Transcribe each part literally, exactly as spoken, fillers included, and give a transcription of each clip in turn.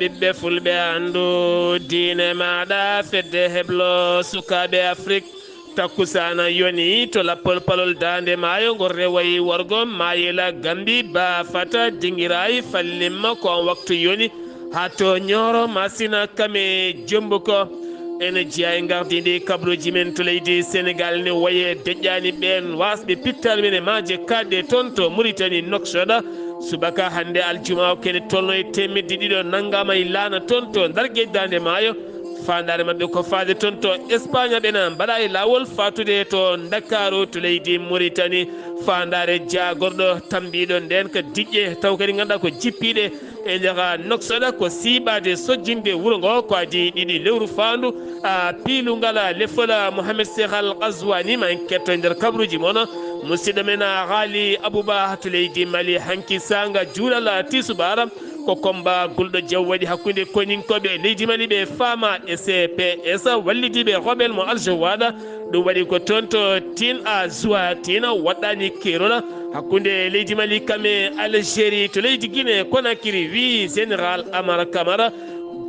Ɓiɓɓe fulɓe, anndu diine maaɗa, fedde heblo sukaaɓe Afrik. Takkusaana yoni to lappol palol Daande Maayo, ngol rewayi worgo, Maayela, Gambi, Ba Fata, Dingiraay, Fallimma, ko on waktu yoni. Haa to Ñooro, Masina, Kame, Jombuko. Ene jeyaa e ngardiiɗi kabruuji men to leydi Senegaal, ne wayi e deƴƴaani ɓeen waasɓe pittaali men e maaje kaaɗɗe toon to Muritani, Noksoɗa. Subaka hannde aljuma o, kene tolno e teemedde ɗiɗo nanngaama e laana toon to Ndar Geej Daande Maayo. Faandaare maɓɓe ko faade toon to Espaañ, ɓena mbaɗa e laawol faatude to Ndakaaru to leydi Muritani. Faandaare jaagorɗo tambiiɗo ndeen ko diƴƴe, taw kadi ngannduɗaa ko jippiiɗe e nder Noksoɗa, ko siiɓaade sojjinde wuro ngo. Ko adii ɗiɗi lewru faandu a piilungal lefol Mohamed Cheikh Al Ghazouani, ma en ketto e nder kabruuji mon. Musidɗo men Ghali Abouba to leydi Mali, hanki saanga juulal tisubaar, ko combat gulɗo jaw waɗi hakkunde koyninkooɓe leydi Mali ɓe Fama e C P S wallidiiɓe rebelle mo Aljowaɗa. Ɗum waɗi ko toon to Tin a Zuwa Tina, waɗɗaani keerol hakkunde leydi Mali kam e Algérie to leydi Guinée Conakry, wii Général Amara Camara.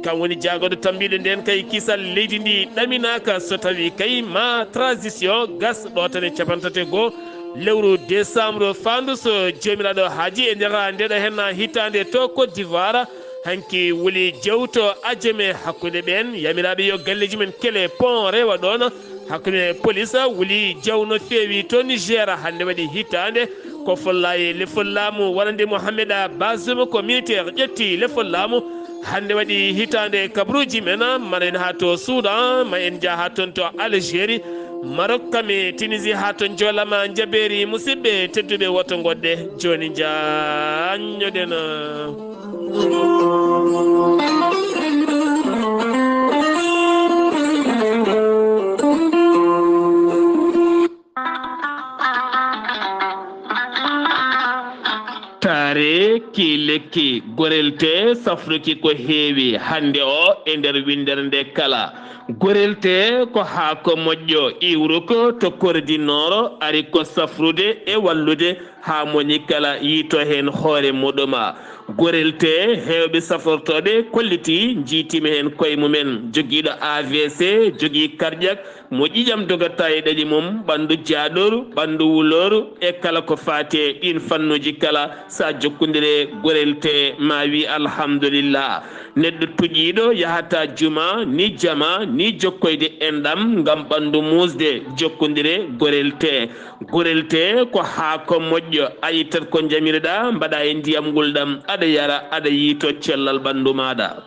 Kam woni jaagorɗo tambiiɗo ndeen kay kisal leydi ndi ɗaminaaka so tawii kay ma transition gas ɗo tan e capanɗe tati e goo lewru décembre faandu so Joomiraaɗo haaji e nder ndeɗo henna hitaande to Côte d'Ivoire. Hanki wuli jawto ajeme hakkunde ɓeen yamiraaɓe yo galleeji men kele pont rewa ɗoon. Hakkunde police wuli jaw no feewi to Niger hannde waɗi hitaande. Ko follayi lefol laamu wonande Mohamed Bazoum ko militaire ƴetti lefol laamu. Hannde waɗi hitaande kabruuji men, maren haa to Soudan, ma en njah haa toon to Algérie, Maroc kam e Tunisie haa to Joolama Jabeeri. Musidɓe tedduɓe, woto ngoɗɗe jooni njaanñoɗen. Taare ki lekki, gorelte safruki ko heewi hannde o e nder winndere nde kala. Gorelte ko haako moƴƴo iwruko to kordi nooro, ari ko safrude e wallude haa moni kala yiito heen hoore muɗuma. Gorelte heewɓe safrotooɓe kolliti njiitima heen koye mumen. Jogiiɗo A V C, jogii cardiaque, mo ƴiƴam dogata e ɗaɗi mum, ɓanndu jaaɗooru, ɓanndu wulooru e kala ko faati e ɗiin fannuuji kala, so a jokkondire gorelte ma wi alhamdulillah. Neɗɗo tuƴiiɗo yahata juma ni jama ni jokkoyde enɗam ngam ɓanndu muusde, jokkondire gorelte. Gorelte ko haako moƴƴo, a ittat ko njamiroɗaa, mbaɗa e ndiyam ngulɗam, aɗa yara, aɗa yiito cellal ɓanndu maaɗa.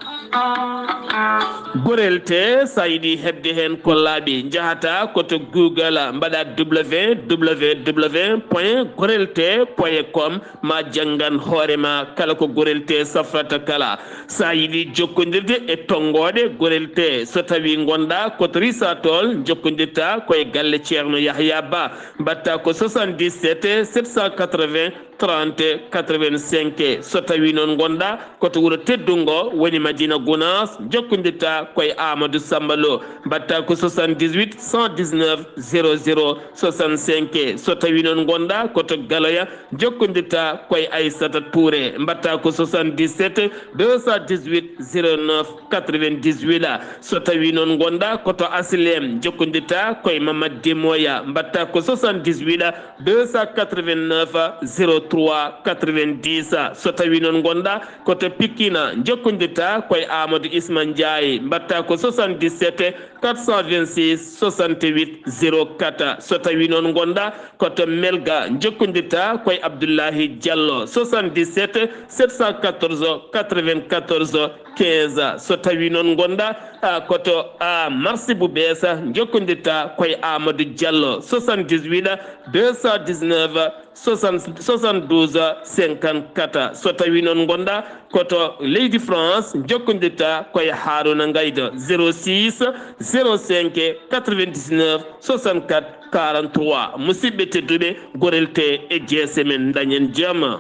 Gorelte, so a yiɗi heɓde heen ko laaɓi, njahata ko to Google, mbaɗa W W W point gorelte point com, ma janngan hoore ma kala ko gorelte safrata kala. So a yiɗi jokkondirde e tonngooɗe gorelte, so tawii ngonɗaa ko to Risatol, jokkondirta ko e galle Ceerno Yahya Ba, mbaɗta ko soixante-dix-sept sept cent quatre-vingts trente quatre-vingt-cinq. So tawii noon ngonɗaa ko to wuro teddungo, woni Madina Gunaas, jokkondirta ko e Amadou Samba Lo, mbaɗta ko soixante-dix-huit cent dix-neuf zéro zéro soixante-cinq. So tawii noon ngonɗaa ko to Galoya, jokkondirta ko e Aissata Touré, mbaɗta ko soixante-dix-sept deux cent dix-huit zéro neuf quatre-vingt-dix-huit. So tawii noon ngonɗaa ko to Asilem, jokkondirta ko e Mamad Demoya, mbaɗta ko soixante-dix-huit deux cent quatre-vingt-neuf zéro trois quatre-vingt-dix. So tawii noon ngonɗaa ko to Pikine, jokkondirta ko e Amadou Isma Ndiaye, mbaɗta ko soixante-dix-sept quatre cent vingt-six soixante-huit zéro quatre. So tawii noon ngonɗaa ko to Melga, jokkondirta ko e Abdoulahi Diallo, soixante-dix-sept sept cent quatorze quatre-vingt-quatorze quinze. So tawii noon ngonɗaa, a, ko to, a, Marsi bu Bees, jokkondirta ko e Amadou Diallo, soixante-dix-huit deux cent dix-neuf soixante, soixante-douze cinquante-quatre. So tawii noon ngonɗaa ko to leydi France, jokkondirta ko e Haruna Ngaydo, zéro six zéro cinq quatre-vingt-dix-neuf soixante-quatre quarante-trois. Musidɓe tedduɓe, gorelte e jeese men, dañen jam.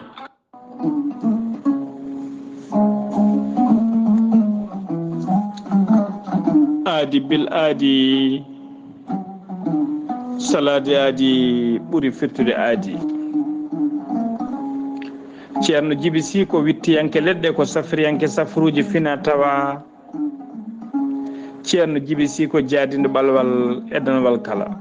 Aadi bil aadi, salaade aadi ɓuri firtude aadi. Ceerno Jibi Sii ko wittiyanke leɗɗe, ko safriyanke safruuji fina tawa. Ceerno Jibi Sii ko jaadinɗo ɓalwal e danwal kala.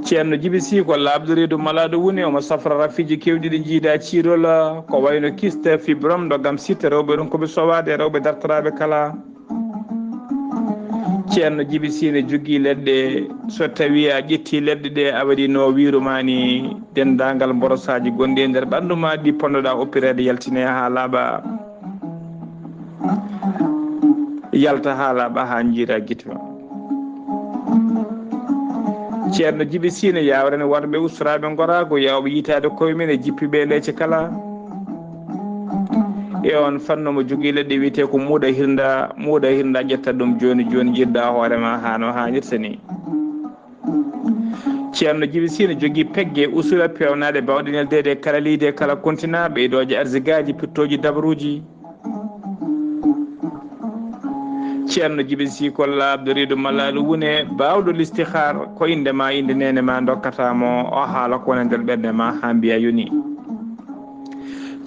Ceerno Jibi Sii ko laaɓɗo reedu malaaɗo woni, omo safra rafiiji keewɗi ɗi jiida ciirol, ko wayno kiste, fibrom, ɗo gam sitte rewɓe ɗum ko ɓe sowaade, rewɓe dartoraaɓe kala. Ceerno Jibi Sii ne jogii leɗɗe, so tawii a ƴettii leɗɗe ɗe a waɗi no wiiru maa ni, denndaangal mborosaaji gonɗi e nder ɓanndu maa ɗi ponnoɗaa oppireede yaltine haa laaɓa. Yalta haa laaɓa haa njiira gite ma. Ceerno Jibi Sii ne yaawrani warɓe usturaaɓe ngoraagu, yaawɓe yitaade koye men e jippiiɓe e leece kala. E on fannu mo jogii leɗɗe wiyetee ko muuɗa hirnda, muuɗa hirnda ƴetta ɗum jooni jooni, njiirda hoore ma haa no haanirta ni. Ceerno Jibi Sii ne jogii pegge usura peewnaaɗe baawɗe neldeede e kala leydi e kala kontina, ɓeydooje arsigaaji, pittooji dabaruuji. Ceerno Jibi Sii ko laaɓɗo reedu malaaɗo wune, baawɗo listihaar, ko innde ma, innde neene ma ndokkata mo, o haala ko woni nder ɓernde ma haa mbiya yoni.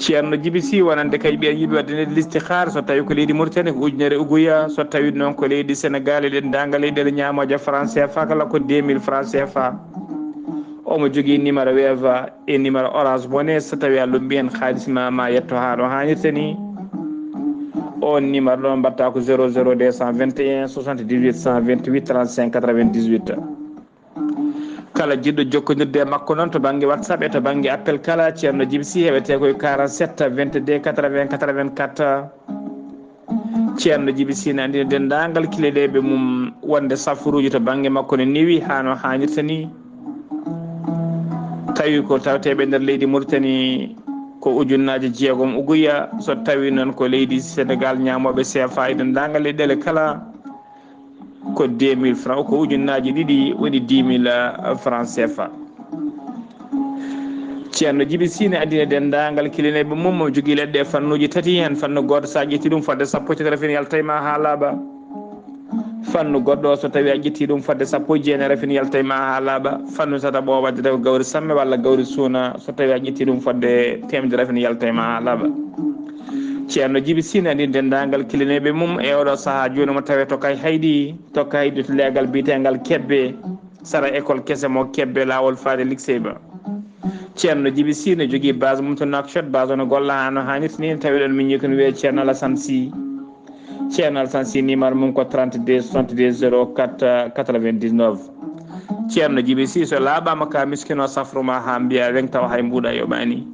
Ceerno Jibi Sii wonande kay ɓiyen yiɗi waɗde nde listihaar, so tawi ko leydi Mauritanie ko ujunere uguya, so tawi noon ko leydi Sénégal e denndaangal leyɗeele ñaamooje franc C F A kala ko deux mille franc C F A. Omo jogii numéro Wave e numéro Orange Money, so tawi a lumbi heen haalis ma, ma yetto haa no haanirta ni. On numéro ɗon mbatta ko zéro zéro deux cent vingt et un soixante-dix-huit cent vingt-huit trente-cinq quatre-vingt-dix-huit. Kala jiɗɗo jokkondirde e makko noon to bannge WhatsApp e to bannge appel kala, Ceerno Jibi Sii heɓetee koye quarante-sept vingt-deux quatre-vingts quatre-vingt-quatre. Ceerno Jibi Sii ne anndina denndaangal kileleeɓe mum wonde safuruuji to bannge makko ne newi haa no haanirta ni. Tawi ko tawteeɓe nder leydi Mauritanie ko ujunnaaje jeegom uguya, so tawi noon ko leydi Sénégal ñaamooɓe C F A e denndaangal leyɗeele kala ko deux mille francs, ko ujunnaaje ɗiɗi woni dix mille francs C F A. Ceerno Jibi Sii ne anndina denndaangal kilineeɓe mum, mo jogii leɗɗe e fannuuji tati, heen fannu gooto so a ƴetti ɗum fodde sappo e tati rafin yalta e ma haa laaɓa. Fannu goɗɗo so tawi a ƴetti ɗum fodde sappo e jeenayi rafin yalta e ma haa laaɓa. Fannu tataɓo o waɗde ko gawri samme walla gawri suuna, so tawi a ƴetti ɗum fodde teemedere rafin yalta e ma haa laaɓa. Ceerno Jibi Sii ne anndina denndaangal kilineeɓe mum e oɗo sahaa jooni mo tawee to Kay Haydi, to Kay Haydi to leegal biyeteengal Kebbe, sara école kese mo Kebbe, laawol faade lycée ba. Ceerno Jibi Sii ne jogii base mum to Nouakchott, base o no golla haa no haanirta ni, tawi ɗon miñi ko no wiyee Ceerno Alassane Sii. Ceerno Alassane Sii numéro mum ko trente-deux soixante-deux zéro quatre quatre-vingt-dix-neuf. Ceerno Jibi Sii so laaɓaama ka miskino safru ma haa mbiya weŋ tawa hay mbuuɗa yoɓaani.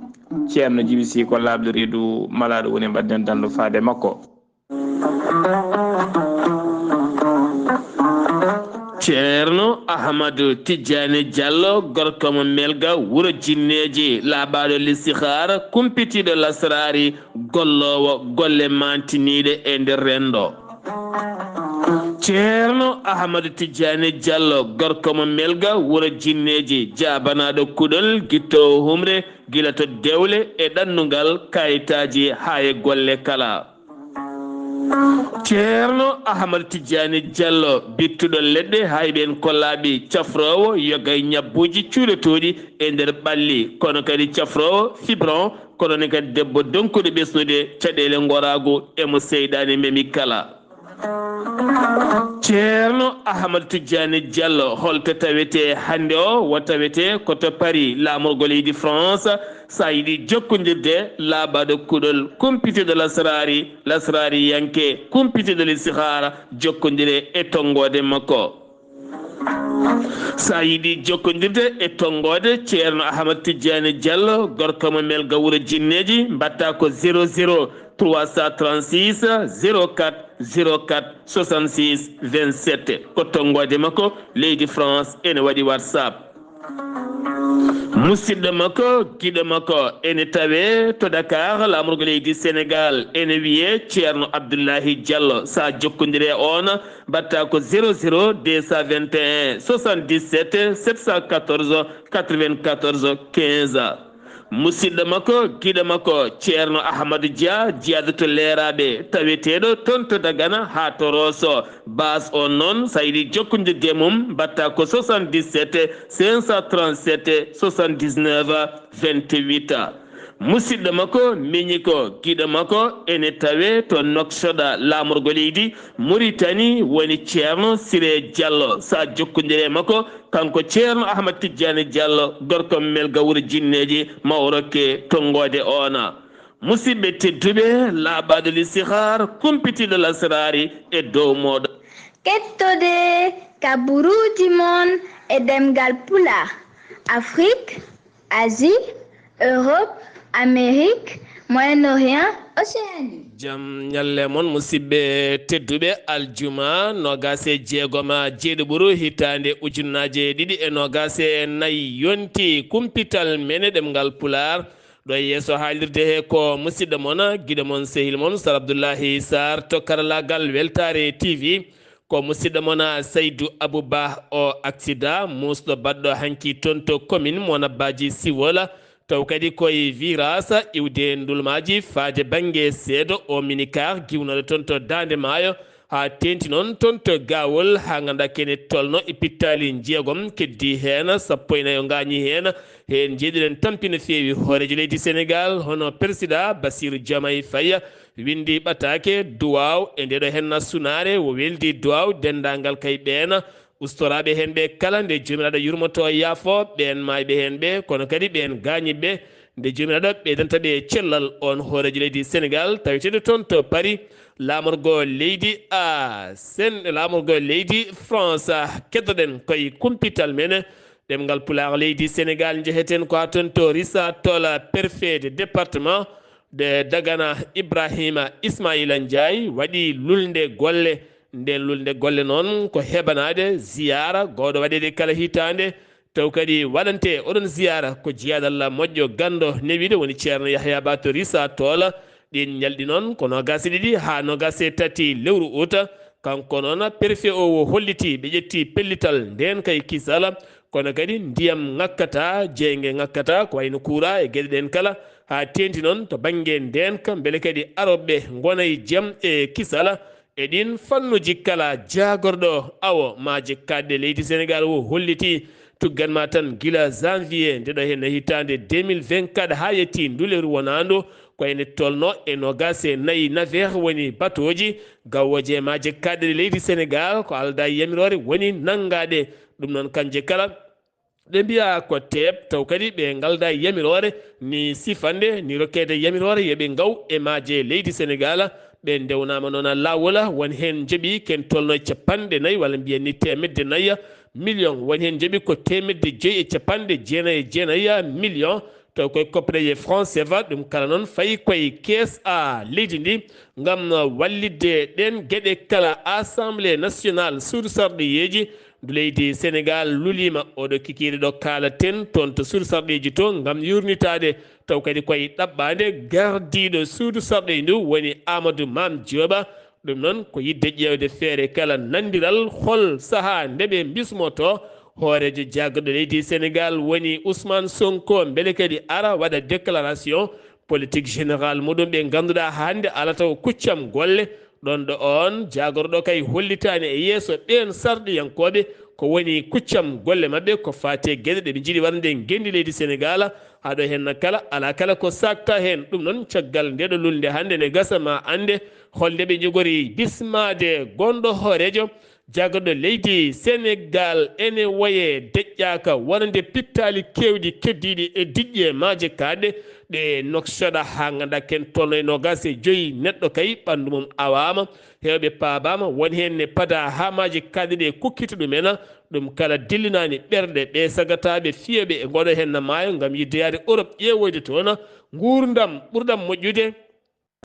Ceerno Jibi Sii ko laaɓɗo reedu malaaɗo woni mbaɗden dandu faade makko. Ceerno Ahmadu Tijjaani Jallo, gorko mo Melga, wuro Jinneeji, laaɓaaɗo listihaara, kumpitiiɗo lasraari, golloowo golle maantiniiɗe e nder renndo. Ceerno Ahmadu Tijjaani Jallo, gorko mo Melga, wuro Jinneeji, jaabanaaɗo kuɗol, gittoowo humre, gila to dewle e ɗannungal, kayitaaji haa e golle kala. Ceerno Ahmad Tijjaani Jallo, bittuɗo leɗɗe, hayɓe en kollaaɓi, cafroowo yoga e ñabbuuji cuuɗotooɗi e nder ɓalli, kono kadi cafroowo fibron, kono ne kadi debbo donkuɗo ɓesnude caɗeele ngoraagu e mo seyɗaane memi kala. Ceerno Ahmad Tijjaani Jallo, holto tawetee hannde o? Wo tawetee ko to Paris, laamorgo leydi France. So a yiɗi jokkondirde, laaɓaaɗo kuɗol, kumpitiiɗo lasraari, lasraariyanke, kumpitiiɗo listihaara, jokkondiree e tonngoode makko. So a yiɗi jokkondirde e tonngoode Ceerno Ahmad Tijjaani Jallo, gorko mo Melga wuro Jinneeji, mbaɗtaa ko zéro zéro trois cent trente-six zéro quatre zéro quatre soixante-six vingt-sept. Ko tonngoode makko, leydi France ene waɗi WhatsApp. Musidɗo makko, giɗo makko, ene tawee to Dakar, laamorgo leydi Sénégal, ene wiyee Ceerno Abdullahi Jallo. So a jokkondire e oon, mbaɗtaa ko zéro zéro deux cent vingt et un soixante-dix-sept sept cent quatorze quatre-vingt-quatorze quinze. Musidɗo makko, giɗo makko, Ceerno Ahmadu Dia, jiyaaɗo to Leeraaɓe, taweteeɗo toon to Dagana haa to Rooso. Baas on noon, so a yiɗi jokkondirde e mum, mbaɗtaa ko soixante-dix-sept cinq cent trente-sept soixante-dix-neuf vingt-huit. Musidɗo makko miñi ko giɗo makko ene tawee to Noksoda laamorgo leydi Muritani woni Ceerno Siree Jallo. So a jokkondirii e makko, kanko Ceerno Ahmad Tijjaani Jallo, gorko Melga Wuro Jinneeji, ma o rokke tonngoode oona. Musidɓe tedduɓe, laaɓaaɗo listihaar, kumpitiiɗo lasraari e dow mooɗon. Kettode kaburuuji mon e ɗemngal Pulaar, Afrik, Asie, Europe, Amérique, Moyen-Orient, Océanie. Jam ñalle mon, musidɓe tedduɓe. Aljuma noogaas e jeegom jeeɗiɓuru hitaande ujunnaaje ɗiɗi e noogaas e nayi yonti kumpital men e ɗemngal Pulaar. Ɗo e yeeso haalirde he ko musidɗo mon, giɗo mon, sehil mon, Sar Abdullahi Sar to karalaagal Weltaare T V. Ko musidɗo mon Saydu Abu Bah o aksida, muusɗo baɗɗo hanki toon to commune mo Nabbaaji Siwola, taw kadi koye virage iwde ndulmaaji faade bannge seedo o minicar giwnooɗo toon to Daande Maayo, haa teeŋti noon toon to Gawol, haa nganndaa kene tolno e pittaali njeegom, keddi heen sappo e nayo ngaañi heen. Heen njeeɗiɗen tampi no feewi. Hooreejo leydi Senegaal, hono Peresidaa Basiiru Jomaay Faya, winndi ɓataake duwaaw e ndeeɗo henna sunaare, o weldi duwaaw denndaangal kay ɓeen ustoraaɓe heen ɓe kala, nde Joomiraaɗo yurmoto yaafo ɓeen maayɓe heen ɓe, kono kadi ɓeen gaañiiɓe, nde Joomiraaɗo ɓeydanta ɓe cellal. On hooreejo leydi Senegaal, taweteeɗo toon to Paris, laamorgo leydi a Sen-, laamorgo leydi France. Keddoɗen koye kumpital men, ɗemngal Pulaar leydi Senegaal, njeheten ko haa toon to Rissa Tola, préfet de département de Dagana, Ibrahima Ismaila Ndiaye, waɗi lulnde golle. Nden lulnde golle noon ko heɓanaade ziyaara gowɗo waɗeede kala hitaande, taw kadi waɗante oɗon ziyaara ko jiyaaɗo Allah moƴƴo ganndo newiiɗo, woni Ceerno Yahya Ba to Rissa Tola. Ɗiin ñalɗi noon ko noogaas e ɗiɗi haa noogaas e tati lewru uta. Kanko noon, préfet o, o holliti ɓe ƴetti pellital ndeen kay kisal, kono kadi ndiyam ŋakkata, jeynge ŋakkata, ko wayno kuuraa e geɗe ɗeen kala, haa teeŋti noon to bannge ndeenka, mbele kadi arooɓe ngona e jam e kisal. E ɗiin fannuuji kala, jaagorɗo awo maaje kaaɗɗe leydi Senegaal o holliti tuggan ma tan gila janvier nde ɗo heen hitaande deux mille vingt-quatre haa yettii ndu lewru wonaandu, ko ene tolno e noogaas e nayi navire woni batooji gawooje e maaje kaaɗɗe leydi Senegaal, ko aldaa yamiroore woni nanngaaɗe. Ɗum noon, kanje kala ɗe mbiya ko teep, taw kadi ɓe ngaldaa yamiroore ni sifande, ni rokkeede yamiroore yo ɓe ngaw e maaje leydi Senegaal. Ɓe ndewnaama noon laawol, won heen njoɓi ken tolno e capanɗe nayi, walla mbiyen ni teemedde nayi million, won heen njoɓi ko teemedde joyi e capanɗe jeenayi e jeenayi million, taw koye koppaɗe e franc C F A. Ɗum kala noon fayi koye kees a leydi ndi, ngam wallitde ɗeen geɗe kala. Assemblée nationale, suudu sarɗiyeeji ndu leydi Senegaal luliima oɗo kikiiɗe ɗo kaalaten toon to suudu sarɗiyeeji to, ngam yuurnitaade, taw kadi koye ɗaɓɓaande gardiiɗo suudu sarɗiyeeji ndu, woni Amadou Mame Diop. Ɗum noon ko yiɗde ƴeewde feere kala nanndiral hol sahaa nde ɓe mbismoto hooreejo jaagorɗo leydi Senegaal, woni Ousmane Sonko, mbele kadi ara waɗa déclaration politique générale muɗum, ɓe ngannduɗaa hannde alata o kuccam golle. Ɗoon ɗo oon jaagorɗo kay hollitaani e yeeso ɓeen sarɗiyankooɓe ko woni kuccam golle maɓɓe ko faati e geɗe ɗe ɓe njiɗi waɗande ngenndi leydi Senegaal. Haa ɗo heen kala, alaa kala ko saakta heen. Ɗum noon, caggal nde ɗo lulnde hannde, ne gasa ma annde holnde ɓe njogori bismaade gonɗo hooreejo jaagorɗo leydi Senegaal. Ene waye deƴƴaaka wonande pittaali keewɗi keddiiɗi e diƴƴe maaje kaaɗɗe ɗe noksoɗa haa nganndaa ken tolno e noogaas e joyi neɗɗo kay ɓanndu mum awaama, heewɓe paabaama, won heen ne padaa haa maaje kaaɗɗe ɗe kukkita ɗum en. Ɗum kala dillinaani ɓerɗe ɓe sagataaɓe fiyooɓe e ngoɗo heen na maayo ngam yiɗde yaade Europe ƴeewoyde toon nguurndam ɓurɗam moƴƴude.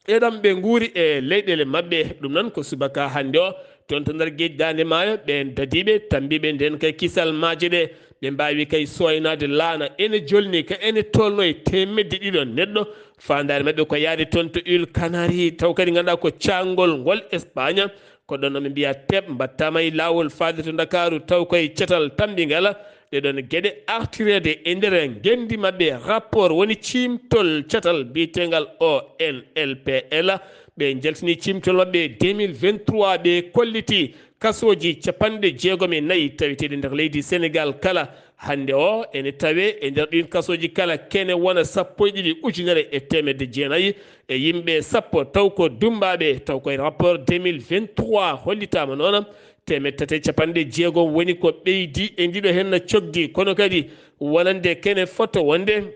Eɗam ɓe nguuri e leyɗeele maɓɓe. Ɗum noon ko subaka hannde o, toon to nder geej Daande Maayo, ɓeen dadiiɓe, tammbiiɓe ndeen kay kisal maaje ɗe, ɓe mbaawi kay sooynaade laana ene jolni ka ene tolno e teemedde ɗiɗo neɗɗo. Faandaare maɓɓe ko yahde toon to Île Canaries, taw kadi ngannduɗaa ko caangol ngol Espagne. Ko ɗoon ɓe mbiya teep, mbattaama e laawol faade to Ndakaaru, taw koye catal tammbigal. Ɗee ɗoon geɗe artireede e nder ngenndi maɓɓe, rapport woni ciimtol catal biyeteengal O N L P L. Ɓe njaltini ciimtol maɓɓe deux mille vingt-trois, ɓe kolliti kasooji capanɗe jeegom e nayi taweteeɗi nder leydi Senegaal kala. Hannde o ene tawee e nder ɗiin kasooji kala kene wona sappo e ɗiɗi ujunere e teemedde jeenayi e yimɓe sappo taw ko dummbaaɓe, taw koye rapport deux mille vingt-trois hollitaama noon teemedde tati e capanɗe jeegom woni ko ɓeydi e ndiɗo henna cogdi, kono kadi wonande kene fota wonde,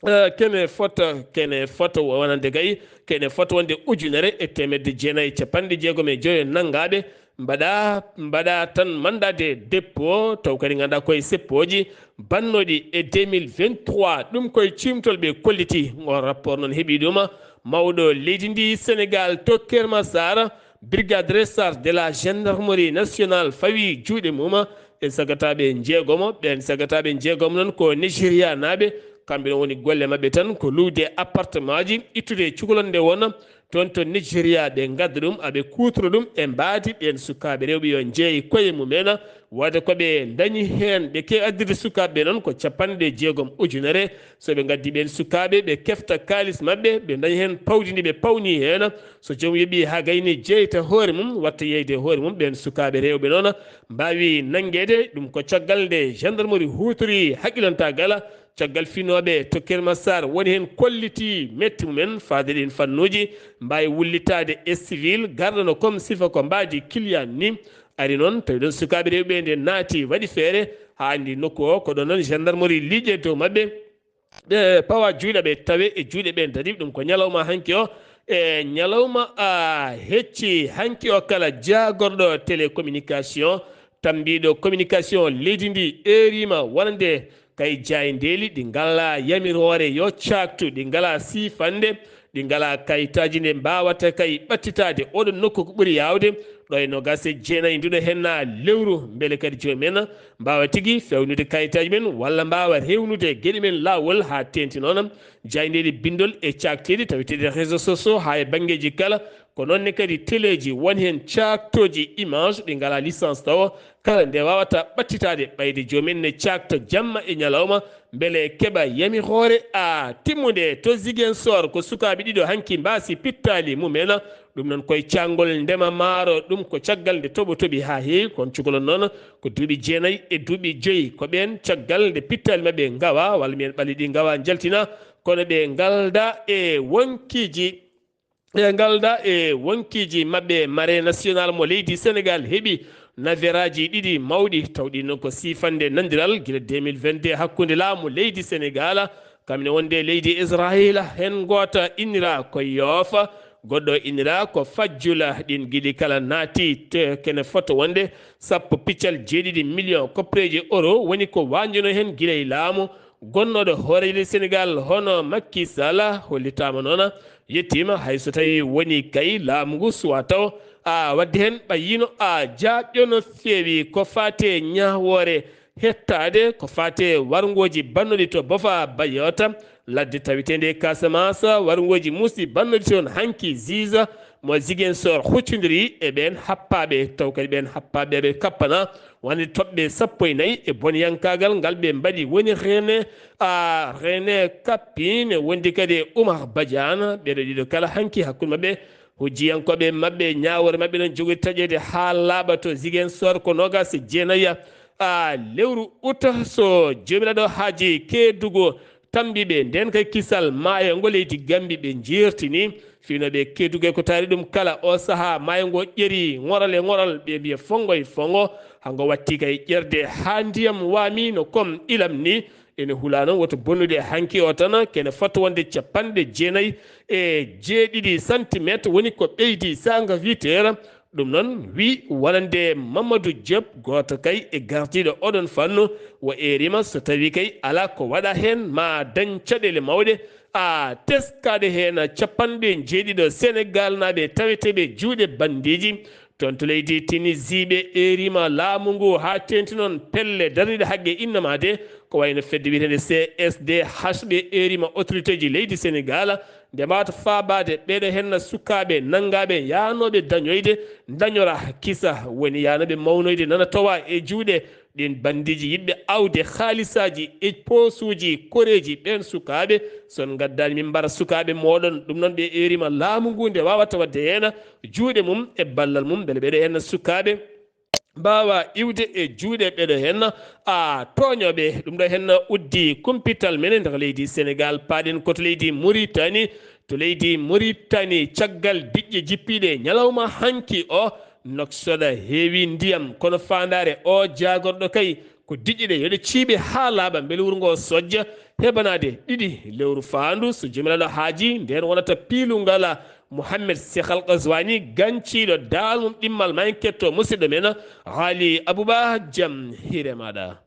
eh, kene fota, kene fota wonande kay, kene fota wonde ujunere e teemedde jeenayi e capanɗe jeegom e joyo nanngaaɓe mbaɗa, mbaɗa tan mandat de dépôt, taw kadi ngannduɗaa koye seppooji bannooɗi e deux mille vingt-trois. Ɗum koye ciimtol ɓe kolliti. Ngol rapport noon heɓi ɗum mawɗo leydi ndi Senegaal to Kermassar, brigade recherche de la gendarmerie nationale fawi juuɗe mum e sagataaɓe njeegomo. Ɓeen sagataaɓe njeegomo noon ko Nigérianaaɓe. Kamɓe noon woni golle maɓɓe tan ko luwde appartemaaji, ittude cukalel nde won toon to Nigeria, ɓe ngadda ɗum, aɓe kuutora ɗum e mbaadi ɓeen sukaaɓe rewɓe yo njeey koye mumen. Wooda ko ɓe ndañi heen, ɓe keewi addirde sukaaɓe ɓe noon ko capanɗe jeegom ujunere. So ɓe ngaddi ɓeen sukaaɓe, ɓe kefta kaalis maɓɓe, ɓe ndaña heen pawdi ndi ɓe pawni heen. So joom yoɓi haa gayni jeyta hoore mum, watta yeyde hoore mum, ɓeen sukaaɓe rewɓe noon mbaawi nanngeede ɗum ko caggal nde gendarmerie huutori haqqilantaagal. Caggal finooɓe to Kermassar woni heen kolliti metti mumen faade ɗiin fannuuji, mbaawi wullitaade e civil, garɗo no comme sifa ko mbaadi client ni. Ari noon, tawi ɗoon sukaaɓe rewɓe nde naati, waɗi feere haa anndi nokku o, ko ɗoon noon gendarmerie liiƴe dow maɓɓe. Ɓe pawa juuɗe, ɓe tawe e juuɗe ɓeen tati. Ɗum ko ñalawma hanki o, e ñalawma a hecci hanki o kala jaagorɗo télécommunication, tambiiɗo communication leydi ndi, eerima wonande kay jaayndeeli ɗi ngalaa yamiroore yo caaktu, ɗi ngalaa siifannde, ɗi ngalaa kayitaaji nde mbaawata kay ɓattitaade. Oɗon nokku ko ɓuri yaawde ɗo e noogaas e jeenayi nduɗo henna lewru, mbele kadi joom en mbaawa tigi fewnude kayitaaji men walla mbaawa rewnude geɗe men laawol haa teeŋti noon jaayndeeli binndol e caakteeli taweteeɗi réseaux sociaux haa e banngeeji kala. Ko noon ne kadi teleeji won heen caaktooji image ɗi ngalaa licence tawo kala nde waawata ɓattitaade ɓayde joom en ne caakta jamma e ñalawma mbele keɓa yamiroore a timmunde. To Ziguinchor ko sukaaɓe ɗiɗo hanki mbaasi pittaali mumen. Ɗum noon koye caangol ndema maaro, ɗum ko caggal nde toɓo toɓi haa heewi, kono cukalel noon ko duuɓi jeenayi e duuɓi joyi. Ko ɓeen caggal nde pittaali maɓɓe ngawa, walla mbiyen ɓalli ɗi ngawa njaltina, kono ɓe ngalda e wonkiiji, ɓe ngalda e wonkiiji maɓɓe. Marin national mo leydi Senegaal heɓi naveraaji ɗiɗi mawɗi, taw ɗi noon ko siifannde nanndiral gila deux mille vingt-deux hakkunde laamu leydi Senegaal, kam ne wonde leydi Israayiila, heen ngoota innira ko Yoofa, goɗɗo innira ko Fajjula. Ɗiin giɗi kala naati te kene fota wonde sappo piccal jeeɗiɗi million koppereeji euro woni ko waanjunoo heen gila e laamu gonnooɗo hooreejo leydi Senegaal hono Macky Sall. Hollitaama noon, yettiima hay so tawii woni kay laamu ngu suwaa taw a waɗde heen ɓayyino a jaaɓyo no feewi ko faati e ñaawoore hettaade ko faati e warngooji bannooɗi to Bofa Bayota, ladde taweteende e Casamance, warngooji muusɗi bannooɗi toon hanki Ziza mo Ziguinchor huccondiri e ɓeen happaaɓe, taw kadi ɓeen happaaɓe ɓe kappana wonde toɓɓe sappo e nayi e bonyankaagal ngal ɓe mbaɗi woni René, a, René Capi ne wondi kadi e Oumar Badiane. Ɓeeɗo ɗiɗo kala hanki hakkunde maɓɓe hujjiyankooɓe maɓɓe, ñaawoore maɓɓe noon jogori taƴeede haa laaɓa to Ziguinchor ko noogaas e jeenayi a lewru uta. So Joomiraaɗo haaji Keedugo tambiiɓe ndeen kay kisal maayo ngo leydi Gambi ɓe njeertini. Fiinooɓe Keedugo ko taari ɗum kala o sahaa maayo ngo ƴeri ŋoral e ŋoral, ɓe mbiya fonngo e fonngo. Hango watti kay ƴerde haa ndiyam waami no comme ilam ni. Ene hula noon woto bonnude hanki o tan, kene fota wonde capanɗe jeenayi e jeeɗiɗi centimetre woni ko ɓeydi saanga huit heures. Ɗum noon wi wonande Mamadou Diop, gooto kay e gardiiɗo oɗon fannu, wo eerima so tawi kay alaa ko waɗa heen ma dañ caɗeele mawɗe. A teskaade heen capanɗe jeeɗiɗo Senegal naaɓe taweteeɓe juuɗe bandiiji. Toon to leydi Tunisie ɓe eerima laamu ngu haa teeŋti noon pelle darniiɗe haqqe innamaade, ko wayno fedde wiyeteende C S D H ɓe eerima autorité ji leydi Senegal nde mbawata faabaade ɓeeɗo henna sukaaɓe nanngaaɓe yaanooɓe dañoyde, dañora kisa, woni yaanooɓe mawnoyde nana towa e juuɗe ɗiin bandiiji yiɗɓe awde haalisaaji e poosuuji koreeji ɓeen sukaaɓe. So on ngaddaani min mbara sukaaɓe mooɗon, ɗum noon ɓe eerima laamu ngu nde waawata waɗde heen juuɗe mum e ballal mum, mbele ɓeeɗo henna sukaaɓe mbaawa iwde e juuɗe ɓeɗo heen a tooñooɓe. Ɗum ɗo heen uddi kumpital men e nder leydi Senegaal. Paaɗen ko to leydi Muritani. To leydi Muritani, caggal diƴƴe jippiiɗe ñalawma hanki o, Noksoda heewi ndiyam, kono faandaare o jaagorɗo kay ko diƴƴe ɗe yo ɗe ciiɓe haa laaɓa mbele wuro ngo sojja. Heɓanaade ɗiɗi lewru faandu, so jomiraɗo haaji, nden wonata piilungal Mohammed Sehal Qazwani, ganciiɗo daal mum ɗimmal ma en ketto musidɗo men Ali Abouba. Jam hiire maɗa.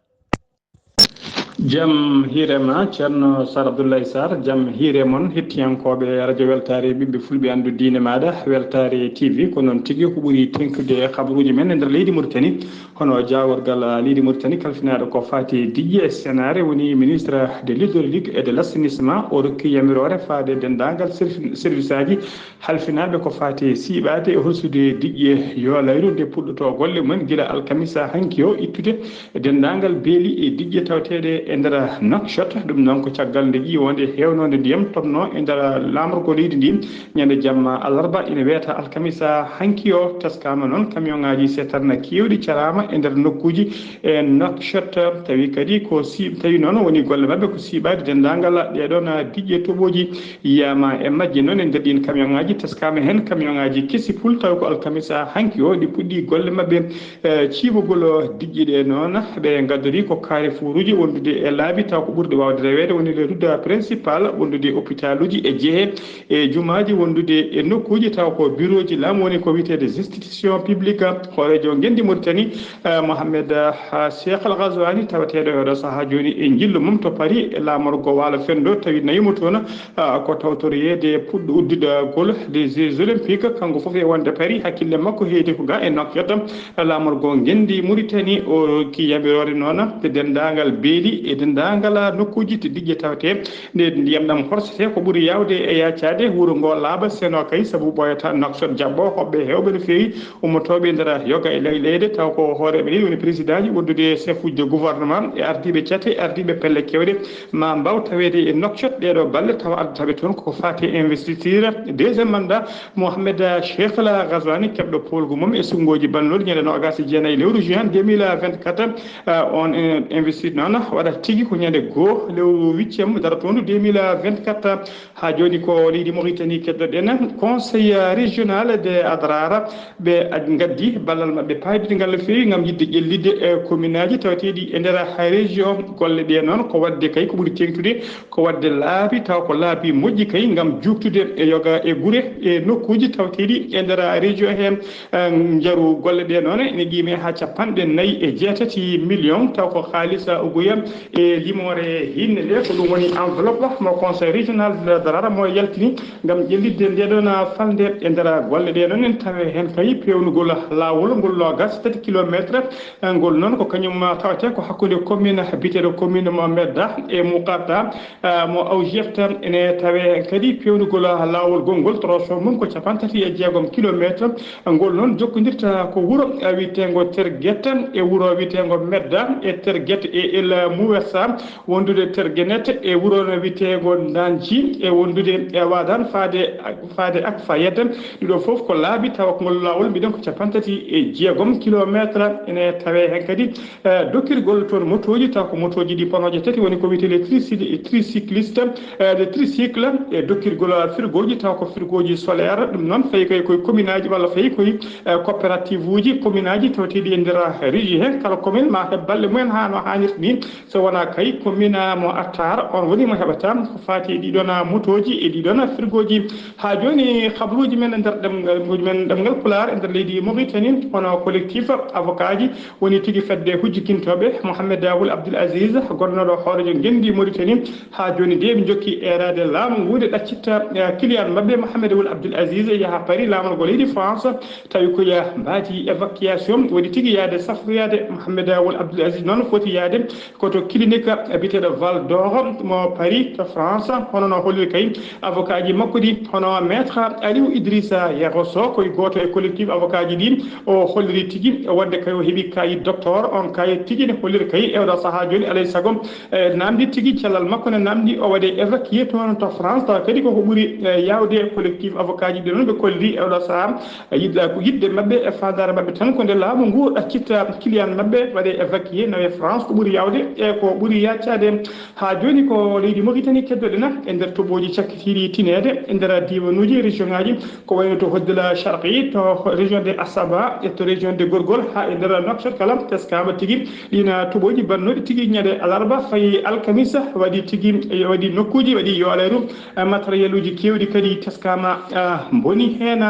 Jam hiire ma, Ceerno Sar Abdoulaye Sar. Jam hiire mon, hettiyankooɓe Radio Weltaare, ɓiɓɓe fulɓe anndu diine maaɗa, Weltaare T V. Ko noon tigi, ko ɓuri teŋtude e kabaruuji men e nder leydi Mauritanie, hono jaagorgal leydi Mauritanie kalfinaaɗo ko faati diƴƴe e senaare, woni ministre de l'hydraulique et de l'assainissement. O rokki yamiroore faade denndaangal servi-, service aji halfinaaɓe ko faati siiɓaade e holsude diƴƴe yoolayru nde puɗɗotoo golle mum gila alkamisa hanki o, ittude e denndaangal beeli e diƴƴe tawateeɗe e nder Nouakchott. Ɗum noon ko caggal nde ƴiiwoonde heewnoonde ndiyam tonnoo e nder laamorgo leydi ndi ñande jamma alarba, ina weeta alkamisa hanki o. Teskaama noon, kamiyonŋaaji seetarna keewɗi caraama e nder nokkuuji e Nouakchott. Tawi kadi ko si, tawi noon woni golle maɓɓe ko siiɓaade denndaangal ɗeeɗoon diƴƴe toɓooji yiyaama e majje. Noon e nder ɗiin kamiyonŋaaji, teskaama heen kamiyonŋaaji kesi pul, tawi ko alkamisa hanki o ɗi puɗɗi golle maɓɓe. Eh, ciibogol diƴƴe ɗe noon, ɓe ngaddori ko carrefour uji wondude e laabi, taw ko ɓurɗi waawde reweede woni les routes principales, wondude e hôpital uji e jehe e jumaaji, wondude e nokkuuji, taw ko bureau ji laamu, woni ko wiyeteede institution publique. Hooreejo ngenndi Mauritanie, eh, Mohamed, eh, Cheikh Al Ghazouani, tawateeɗo e oɗo sahaa jooni e njillu mum to Paris, e laamorgo waalo fenndo, tawi nayimo toon, ah, ko tawtoreede puɗɗo udditgol des Jeux Olympiques. Kanko fof e wonde Paris, hakkille makko heedi ko ga e Nouakchott. Laamorgo ngenndi Mauritanie, o rokki yamiroore noon e denndaangal beeli e denndaangal nokkuuji to diƴƴe tawetee nde ndiyam ɗam horsete, ko ɓuri yaawde e yaacaade, wuro ngo laaɓa, seno kay, sabu ɓooyata Nouakchott jaɓɓo hoɓɓe heewɓe no feewi, ummotooɓe e nder yoga e ley-, leyɗe, taw ko hooreeɓe leydi woni président ji, wondude e chef uji de gouvernement, e ardiiɓe cate, e ardiiɓe pelle keewɗe, ma mbaaw taweede e Nouakchott ɗeeɗo balle, tawa addataɓe toon ko faati e investiture. Deuxième mandat, Mohamed Cheikh Al Ghazouani, keɓɗo poolgu mum e sunngooji bannooɗi ñande noogaas e jeenayi lewru juin deux mille vingt-quatre. Ah, on, eh, investir noon waɗa tigi ko ñande goo lewru huitième daratoondu deux mille vingt-quatre. Haa jooni ko leydi Mauritanie keɗoɗen. Conseil régional de Adrara, ɓe ad-, ngaddi ballal maɓɓe paydingal no feewi ngam yiɗde ƴellitde e commune aji tawateeɗi e nder région. Golle ɗe noon ko waɗde kay ko ɓuri teeŋtude ko waɗde laabi, taw ko laabi moƴƴi kay ngam juuttude e yoga e gure e nokkuuji tawateeɗi e nder région he. Eh, njaru golle ɗe noon ene qiime haa capanɗe nayi e jeetati million, taw ko haalis ugoya e limoore hinne nde. Ko ɗum woni enveloppe mo Conseil régional de Darara mo yaltini ngam ƴellitde nde ɗon falnde. E nder golle ɗe noon en tawe heen kay peewnugol laawol ngol noogas tati kilometre. Eh, ngol noon ko kañum tawetee ko hakkunde commune biyeteeɗo commune mo Medda e Muqatta, eh, mo Awjefta. Ene tawe kadi peewnugol laawol gonngol tronçon mum ko capanɗe tati e jeegom kilometre. Ngol noon jokkondirta ko wuro, eh, wiyeteengo Terguet e wuro wiyeteengo Medda e Terguet e El Mouwersa, wondude Terguenet e wuro no wiyeteengo Ndanji e wondude e Wadan faade, faade Ak Fayed. Ɗiɗo fof ko laabi, tawa ko ngol laawol mbiɗen ko capanɗe tati e jeegom kilometre. Ene tawe heen kadi, eh, dokkirgol toon motooji, taw ko motooji ɗi panooje tati woni ko wiyetee les tricycle, tricycliste, eh, les tricycle, e dokkirgol firgooji, taw ko firgooji solaire. Ɗum noon fayi koye, koye commune aji walla fayi koye, eh, coopérative uji commune aji tawateeɗi e nder région he. Kala commune ma heɓ balle mumen haa no haanirta ni. So wonaa kay commune mo Attar, on woni mo heɓata ko faati e ɗiɗon motooji e ɗiɗon firgooji. Haa jooni, kabaruuji men e nder ɗemngal, men ɗemngal Pulaar e nder leydi Mauritanie, hono collectif avocat ji woni tigi fedde hujjikintooɓe Mohamed Wul Abdul Aziz, gonnooɗo hooreejo ngenndi Mauritanie. Haa jooni de, ɓe njokki eeraade laamu ngu nde ɗaccitta, eh, client maɓɓe Mohamed Wul Abdul Aziz yaha Paris, laamorgo leydi France, tawi ko ya mbaadi évacuation, woni tigi yaade safroyaade. Mohamed Wul Abdul Aziz noon foti yaade ko to Clinique biyeteeɗo Val d'Or mo Paris to France, hono no holliri kay avocat ji makko ɗi, hono maître Aliou Idrissa Yero Sow, ko e gooto e collectif avocat ji ɗi, o holliri tigi wonde kay o heɓi kayit docteur, on kayit tigi ne holliri kay e oɗo sahaa jooni alay sago, e namdi tigi cellal makko ne namdi o waɗe évacué toon to France, tawa kadi koko ɓuri, e, yawde collectif avocat ji ɗi noon ɓe kolli e oɗo sahaa. Yiɗa ko yiɗde maɓɓe e faandaare maɓɓe tan ko nde laamu ngu ɗaccitta client maɓɓe waɗe évacué nawe France ko ɓuri yawde e ko ɓuri yaccaade. Haa jooni ko leydi Mauritanie keddoɗen e nder toɓooji cakkitiiɗi tineede e nder diiwanuuji région ŋaaji ko wayno to Hoddila Sharqi, to région de Assaba e to région de Gorgol haa e nder Nouakchott kala teskaama tigi. Ɗiin toɓooji bannooɗi tigi ñande alarba fayi alkamisa waɗi tigi, waɗi nokkuuji, waɗi yo alayru, eh, matériel uji keewɗi kadi teskaama, ah, mboni heen.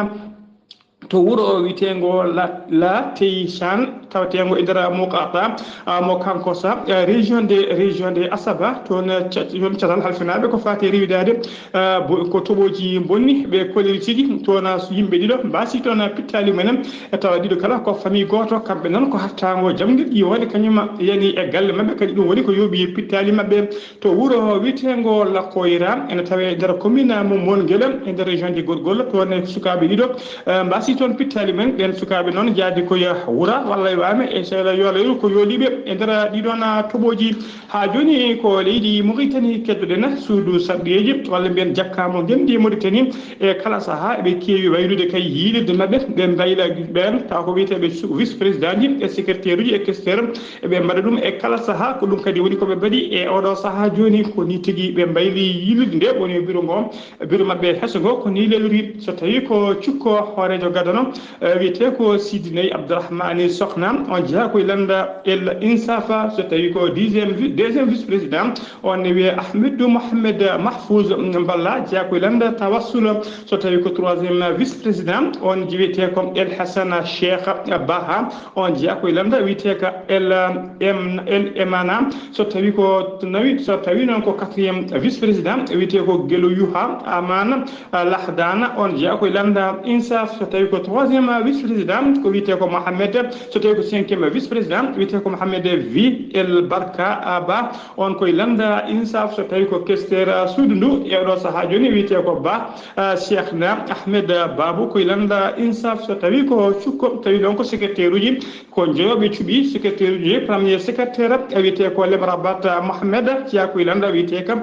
To wuro wiyeteengo La, La Teichan, taweteengo e nder Moukarta, ah, mo Kankossa, eh, région de, région de Assaba, toon, eh, ca-, toon catal halfinaaɓe ko faati e rewidaade, eh, bo-, ko toɓooji bonni, ɓe kolliri tigi, toon, ah, yimɓe ɗiɗo mbaasi toon, ah, pittaali mumen, e tawa ɗiɗo kala ko famille gooto, kamɓe noon ko hattaango jamndi, ɗi woni kañum yani e galle maɓɓe, kadi ɗum woni ko yooɓi pittaali maɓɓe. To wuro wiyeteengo Lakoyra, ene tawee e nder commune mo Mongel, e nder région de Gorgol, toon e sukaaɓe ɗiɗo, eh, mbaasi toon pittaali men. Ɓeen sukaaɓe noon njaadi ko ya wura walla e waame e seeɗa yola yo ko yooliiɓe e nder ɗiɗoon toɓooji. Haa jooni ko leydi Mauritanie keddoɗen, suudu sarɗiyeeji walla mbiyen jakkaamo ngenndi Mauritanie, e kala sahaa eɓe keewi waylude kay yiilirde maɓɓe, ɓe mbayla ɓeen, tawa ko wiyeteeɓe su-, vice président ji e secrétaire uji e questeur, eɓe mbaɗa ɗum e kala sahaa. Ko ɗum kadi woni ko ɓe mbaɗi e oɗo sahaa jooni, ko ni tigi ɓe mbayli yiilirde nde woni bureau ngo, bureau maɓɓe heso ngo, ko ni lelori. So tawi ko cukko hooreejo gadano, eh, wiyetee ko Sidiney Abdourahmani Sokhna, on jeyaa koye lannda El Insafa, so tawi ko dixième vi-, deuxième vice-président, on ne wiyee Ahmedou Mohamed Mahfouz Mballa, jeyaa koye lannda Tawassul, so tawi ko troisième vice-président, on wiyetee ko El Hassana Cheikh Baha, on jeyaa koye lannda wiyetee ko El, em, El Emana, so tawi ko nawi, so tawi noon ko quatrième vice-président, wiyetee ko Gelo Yuha Amana, ah, Lahdana, on jeyaa koye lannda Insaf, so tawi ko troisième vice-président, ko wiyetee ko Mohamed, so tawi ko cinquième vice-président, wiyetee ko Mohamed Vi El Barka Aba, on koye lannda Insaf, so tawi ko questeur, ah, suudu ndu, e oɗo sahaa jooni wiyetee ko Ba, ah, Cheikhna Ahmed Babou, koye lannda Insaf, so tawi ko cukko, tawi ɗon ko secrétaire uji, ko joyo ɓe cuɓi, secrétaire uji, premier secrétaire, wiyetee ko Lemrabat Mohamed, jeyaa koye lannda wiyetee ko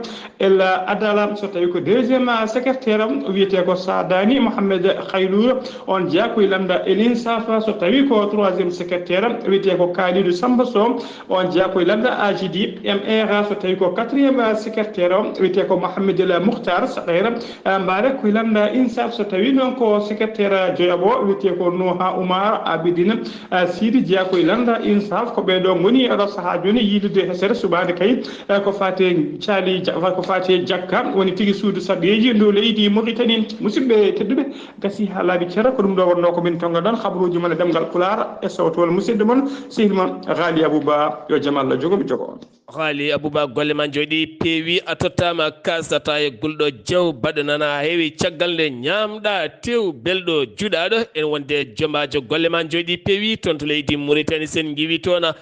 El Adala, so tawi ko deuxième secrétaire, wiyetee ko Sadani Mohamed Khaylour, on jeyaa koye lannda El Insafa, so tawi ko troisième secrétaire, wiyetee ko Kalidou Samba Sow, on jeyaa koye lannda A J D M R, so tawi ko quatrième secrétaire, wiyetee ko Mohamed El Moukhtar Sakhir, eh, Mbaare koye lannda Insaf, so tawi noon ko secrétaire joyaɓo, wiyetee ko Nouha Oumar Abidine, eh, Sidi, jeyaa koye lannda Insaf, ko ɓee ɗoo ngoni e oɗo sahaa jooni yiilude hesere suɓaade kay, eh, ko faati e caali ja-, ko faati e jakka, woni tigi suudu sarɗiyeeji ndu leydi Mauritanie. Musidɓe tedduɓe, gasi haa laaɓi cera, ko ɗum ɗo wonnoo ko min tonngaɗon habaruuji mon e ɗemngal Pulaar e sowtowol musidɗo mon, sehil mon Ghali Abouba, yo jam Allah jogo mi jogo on. Ghali Abouba, golle ma njooɗi peewi, a tottaama, kaasata e gulɗo jaw, baɗo nana heewi, caggal nde ñaamɗa tew belɗo juɗaaɗo, en wonde jomaajo, golle ma njooɗi peewi, toon to leydi Mauritanie, sen ngiwi toon a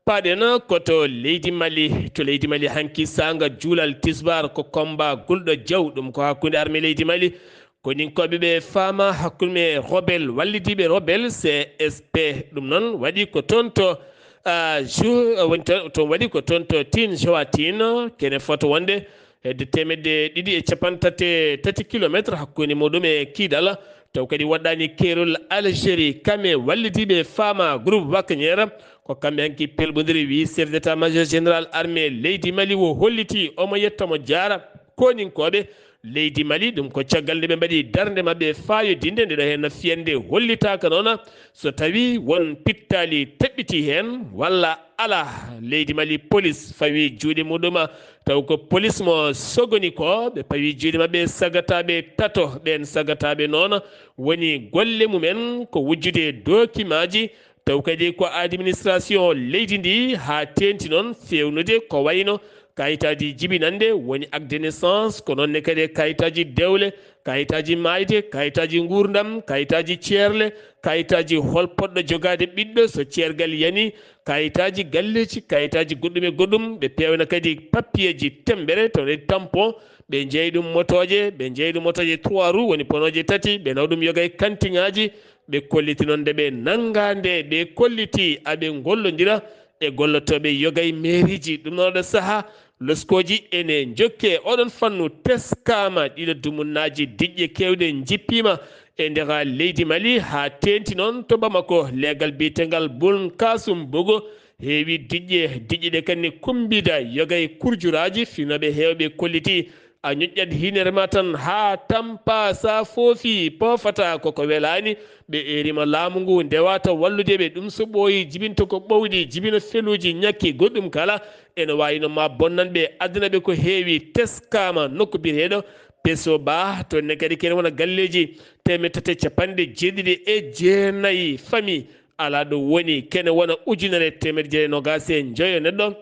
paaɗen ko to leydi Mali. To leydi Mali hanki saanga juulal tisbaar ko combat gulɗo jaw, ɗum ko hakkunde armée leydi Mali, koninkooɓe ɓe faama hakkunde rebel, wallidiiɓe rebel C S P. Ɗum noon waɗi ko toon to, ah, jou, ah, woni to, toon waɗi ko toon to Tin Joatin, kene fota wonde hedde teemedde ɗiɗi e capanɗe tati e tati kilometre hakkunde muɗum e Kidal. Taw kadi woɗɗaani keerol Algérie, kam e wallidiiɓe faama groupe Wagner, ko kamɓe hanki pelɓondiri, wi chef d'état-major général armée leydi Mali, o holliti omo yetta mo jaara koninkooɓe leydi Mali. Ɗum ko caggal nde ɓe mbaɗi darnde maɓɓe faayodinde, nde ɗo heen fiyannde hollitaaka noon so tawi won pittaali teɓɓitii heen walla alaa. Leydi Mali police fawi juuɗe muɗum, taw ko police mo sogoni ko, ɓe pawi juuɗe maɓɓe sagataaɓe tato. Ɓeen sagataaɓe noon woni golle mumen ko wujjude dokimaaji, taw kadi ko administration leydi ndi, haa teenti noon feewnude ko wayno kayitaaji jibinannde, woni acte de naissance, ko noon ne kadi e kayitaaji dewle, kayitaaji maayde, kayitaaji nguurndam, kayitaaji ceerle, kayitaaji hol poɗɗo jogaade ɓiɗɗo so ceergal yanii, kayitaaji galleeji, kayitaaji goɗɗum e goɗɗum, ɓe peewna kadi papiyeeji temmbere, to ne tampon, ɓe njeyi ɗum motooje, ɓe njeyi ɗum motooje trois roues, woni ponooje tati, ɓe nawa ɗum yoga e kantiŋaaji, ɓe kolliti noon nde ɓe nanngaa nde, ɓe kolliti aɓe ngollondira e gollotooɓe yoga e meeriiji. Ɗum noon oɗo sahaa, loskooji ene njokke oɗon fannu teskaama, ɗiɗo dumunnaaji diƴƴe keewɗe njippiima e nder leydi Mali, haa teeŋti noon to Bamako, leegal biyeteengal Bun Kasum Bogo heewi diƴƴe, diƴƴe ɗe kadi ne kummbida yoga e kurjuraaji, finooɓe heewɓe kolliti a ñoƴƴat hiinere ma tan haa tampa, sa foofi poofataa koko welaani. Ɓe eerima laamu ngu ndewata wallude ɓe. Ɗum so ɓooyi, jibinta ko ɓowɗi, jibina feluuji, ñakki, goɗɗum kala ene waawi no ma bonnan ɓe. Aduna ɓe ko heewi, teskaama nokku biyeteeɗo Peso Ba, toon ne kadi kene wona galleeji teemedde tati e capanɗe jeeɗiɗi e jeenayi famille alaa ɗo woni, kene wona ujunere teemedde jeeɗiɗi e noogaas e njoyo neɗɗo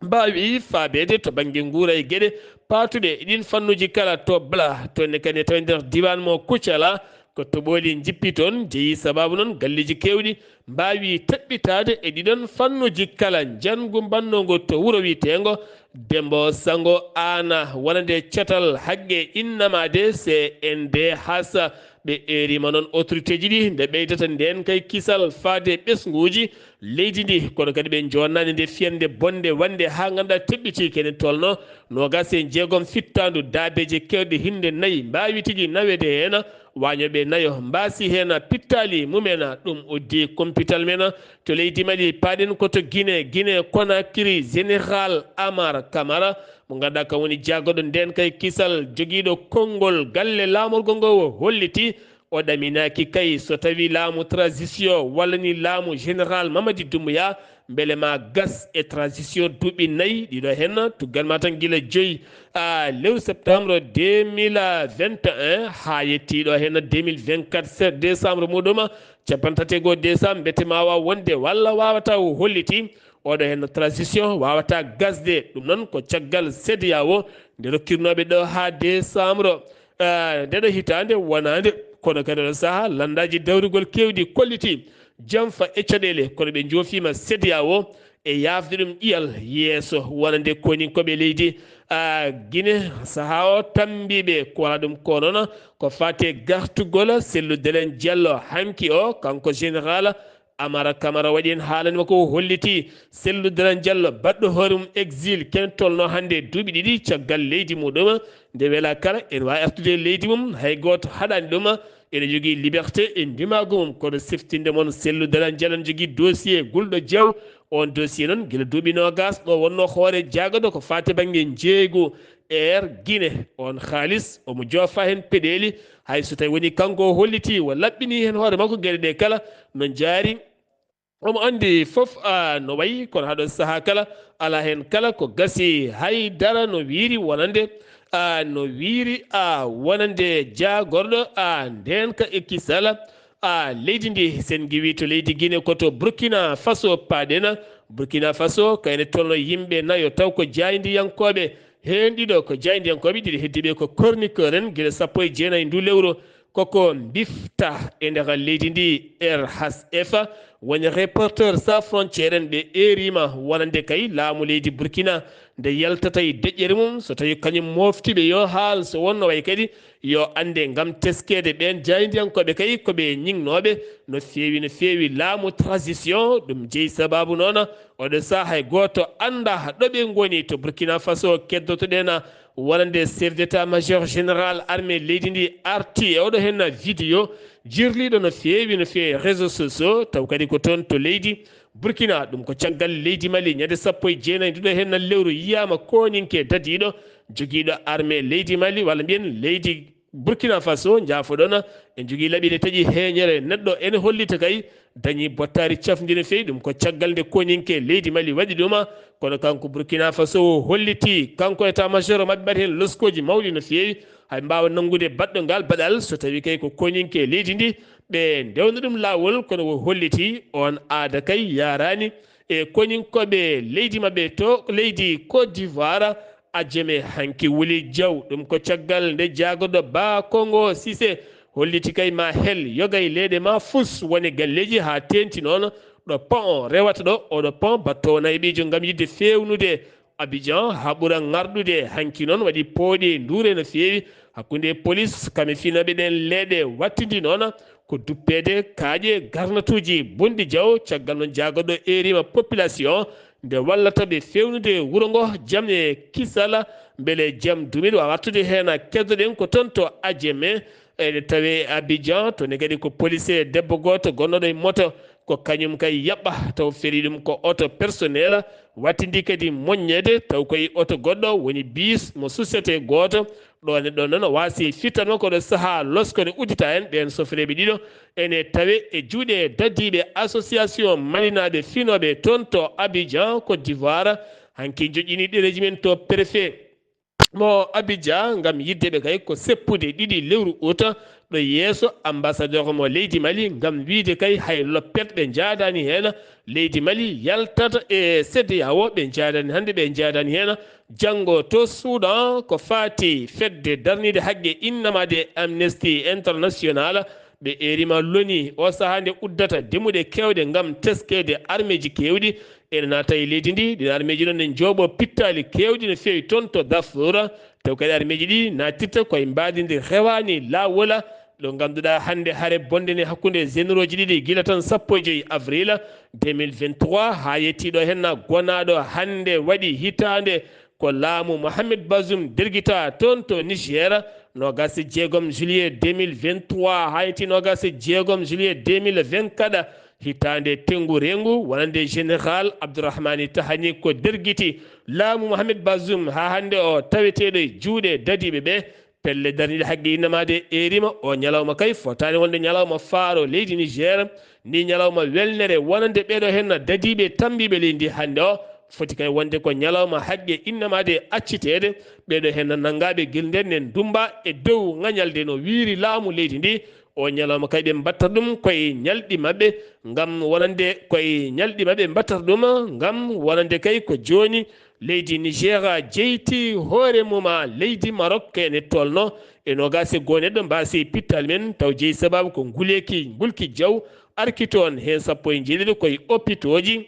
mbaawi faabeede to bannge nguura e geɗe paatuɗe e ɗiin fannuuji kala. To Bla, toon ne kadi ne tawi nder diiwaan mo Kucala, ko toɓooli njippi toon, jeyi sabaabu noon galleeji keewɗi mbaawi taɓɓitaade e ɗiɗoon fannuuji kala. Njanngu mbannoongu to wuro wiyeteengo Dembo Sango Aana, wonande catal Haqqe Innamaade, C N D H, ɓe eeriima noon autorité ji ɗi nde ɓeydata ndeen kay kisal faade ɓesnguuji leydi ndi, kono kadi ɓe njoonnaani nde fiyannde bonnde wannde haa ngannduɗaa teɓɓitii kene tolno noogaas e jeegom fittaandu, daabeeje keewɗe hinde nayi mbaawi tigi naweede heen, waañooɓe nayo mbaasi heen pittaali mumen, ɗum uddi kumpital men to leydi Mali. Paaɗen ko to Guinée, Guinée Conakry, Général Amar Camara, mo ngannduɗaa kam woni jaagorɗo ndeen kay kisal, jogiiɗo konngol galle laamorgo ngo, o holliti o ɗaminaaki kay so tawi laamu transition walla ni laamu Général Mamadi Doumbouya, mbele ma gas e transition duuɓi nayi ɗiɗo heen, tuggan ma tan gila joyi, a, lewru septembre deux mille vingt et un haa yettii ɗo heen deux mille vingt-quatre, se-, décembre muɗum, capanɗe tati e go'o décembre, mbete ma waaw wonde walla waawata, o holliti oɗo heen transition waawata gasde. Ɗum noon ko caggal CEDEAO nde rokkirnooɓe ɗo haa décembre, ah, ndeɗo hitaande wonaande, kono kadi oɗo sahaa lanndaaji dawrugol keewɗi kolliti jamfa e caɗeele, kono ɓe njoofiima CEDEAO e yaafde ɗum ƴiyal yeeso wonande koninkooɓe leydi, ah, Guinée. Sahaa o tammbiiɓe ko wala ɗum ko noon ko faati e gartugol Cellou Dalein Diallo hanki o, kanko général Amara Camara waɗi heen haalani makko, o holliti Cellou Dalein Diallo baɗɗo hoore mum exil, kene tolno hannde duuɓi ɗiɗi caggal leydi muɗum. Nde wela kala ene waawi artude e leydi mum, hay gooto haɗaani ɗum. Ene jogii liberté e ndimaagu mum, kono siftinde mon Cellou Dalein Diallo ne jogii dossier gulɗo jeew. On dossier noon gila duuɓi noogaas ɗo wonno hoore jaagorɗo ko faati bannge njeeygu Air Guinée. On haalis omo joofa heen peɗeeli, hay so tawi woni kanko o holliti o laɓɓini heen hoore makko geɗe ɗe kala no njaari. Omo anndi fof, a, no wayi, kono haɗo sahaa kala, alaa heen kala ko gasi hay dara no wiiri wonande, a, no wiiri, a, wonande jaagorɗo, a, ndeenka e kisal, a, leydi ndi. Sen ngiwii to leydi Guinée ko to Burkina Faso paaɗen. Burkina Faso kayne tolno yimɓe nayo taw ko jaayndiyankooɓe. Heen ɗiɗo ko jaayndiyankooɓe, ɗiɗo heddiiɓe ko chroniqueur en gila sappo e jeenayi ndu lewru. Koko mbifta e nder leydi ndi R H F, woni Reporters Sans Frontières en, ɓe eeriima wonande kay laamu leydi Burkina nde yaltata e deƴƴere mum, so tawi kañum mofti ɓe yo haal, so wonno way kadi yo annde ngam teskeede ɓeen jaayndiyankooɓe kay ko ɓe ñiŋnooɓe no feewi, no feewi laamu transition. Ɗum jeyi sabaabu noon oɗo sahaa hay gooto anndaa ɗo ɓe ngoni to Burkina Faso. Keddotoɗen wonande chef d'état-major général armée leydi ndi arti e oɗo heen vidéo jirliiɗo no feewi, no feewi réseaux sociaux, taw kadi ko toon to leydi Burkina. Ɗum ko caggal leydi Mali ñande sappo e jeenayi nduɗo heen lewru yiyaama kooninke dadiiɗo jogiiɗo armée leydi Mali, walla mbiyen leydi Burkina Faso, njaafoɗon, en njogii laɓi ne taƴi heeñere neɗɗo ene hollita kay dañi bottaari cafndi no feewi. Ɗum ko caggal nde kooninke leydi Mali waɗi ɗum, kono kanko Burkina Faso o holliti, kanko état-major maɓɓe mbaɗi heen loskooji mawɗi no feewi, hay mbaawa nanngude baɗɗo ngal baɗal so tawi kay ko kooninke leydi ndi ɓe ndewna ɗum laawol, kono o holliti on aada kay yaaraani e koninkooɓe leydi maɓɓe to leydi Côte d'Ivoire. Ajeme hanki wuli jaw, ɗum ko caggal nde jaagorɗo Ba Kongo Sise holliti kay ma hel yoga e leyɗe ma fus woni galleeji haa teenti noon ɗo pont o rewata ɗo, oɗo pont battoowo nayi ɓiijo ngam yiɗde feewnude Abidjan haa ɓura ŋarɗude. Hanki noon waɗi pooɗi nduure no feewi hakkunde polis kame finooɓe ɗeen leyɗe wattindi noon ko duppeede kaaƴe garnatuuji bonɗi jaw. Caggal noon jaagorɗo eerima population nde wallata ɓe feewnude wuro ngo jam e kisala, mbele jam dumiiɗo waawa artude heen. Keddoɗen ko toon to Ajeme, ene tawee Abidjan, toon ne kadi ko policier debbo gooto gonnooɗo e moto, ko kañum kay yaɓɓa, taw feri ɗum ko oto personnel, wattindi kadi moññeede, taw koye oto goɗɗo woni bus mo société gooto, ɗoon e ɗoon noon o waasi fittanma ko ɗo sahaa losko ne uddita en. Ɓeen sofreeɓe ɗiɗo ene tawe e juuɗe dadiiɓe association malinaaɓe finooɓe toon to Abidjan, Côte d'Ivoire. Hanki joƴƴini ɗereeji men to préfet mo Abidjan ngam yiɗde ɓe kay ko seppude ɗiɗi lewru ut ɗo yeeso ambassadeur mo leydi Mali ngam wiyde kay hay loppet ɓe njaadaani heen. Leydi Mali yaltata e CEDEAO, ɓe njaadaani hannde, ɓe njaadaani heen. Janngo to Soudan ko faati fedde darniinde haqqe innamaade Amnesty International, ɓe eerima loni o sahaa nde uddata demuɗe keewɗe ngam teskeede armeeji keewɗi ene naata e leydi ndi. Ɗin armeeji noon ne njooɓo pittaali keewɗi no feewi toon to Darfour. Taw kadi armeeji ɗi naatirta koye mbaadi ndi rewaani laawol, ɗo ngannduɗaa hannde hare bonde ne hakkunde généraux ji ɗiɗi gila tan sappo e joyi avril deux mille vingt-trois haa yettii ɗo heen na gonaaɗo hannde waɗi hitaande ko laamu Mohamed Bazoum dergita toon to Niger. Noogaas e jeegom juillet deux mille vingt-trois haa yettii noogaas e jeegom juillet deux mille vingt-quatre, hitaande tenngu reengu wonande général Abdourahmani Tahani ko dergiti laamu Mohamed Bazoum haa hannde o taweteeɗo e juuɗe dadiiɓe ɓe. Pelle darniiɗe haqqe innamaade eerima o ñalawma kay fotaani wonde ñalawma faaro leydi Niger, ni ñalawma welnere wonande ɓeeɗo heen dadiiɓe tammbiiɓe leydi ndi hannde o. Foti kay wonde ko ñalawma haqqe innamaade acciteede ɓeeɗo heen nanngaaɓe gilnde nden ndumba e dow ŋañalde no wiiri laamu leydi ndi. O ñalawma kay ɓe mbattata ɗum koye ñalɗi maɓɓe ngam wonande, koye ñalɗi maɓɓe mbattata ɗum ngam wonande kay ko jooni leydi Niger jeyti hoore mum a leydi Maroc ene tolno e noogaas e goo neɗɗo mbaasi pittaali men taw jeyi sababu ko nguleeki ngulki jaw arki toon heen sappo e njeeɗiɗo koye opitooji.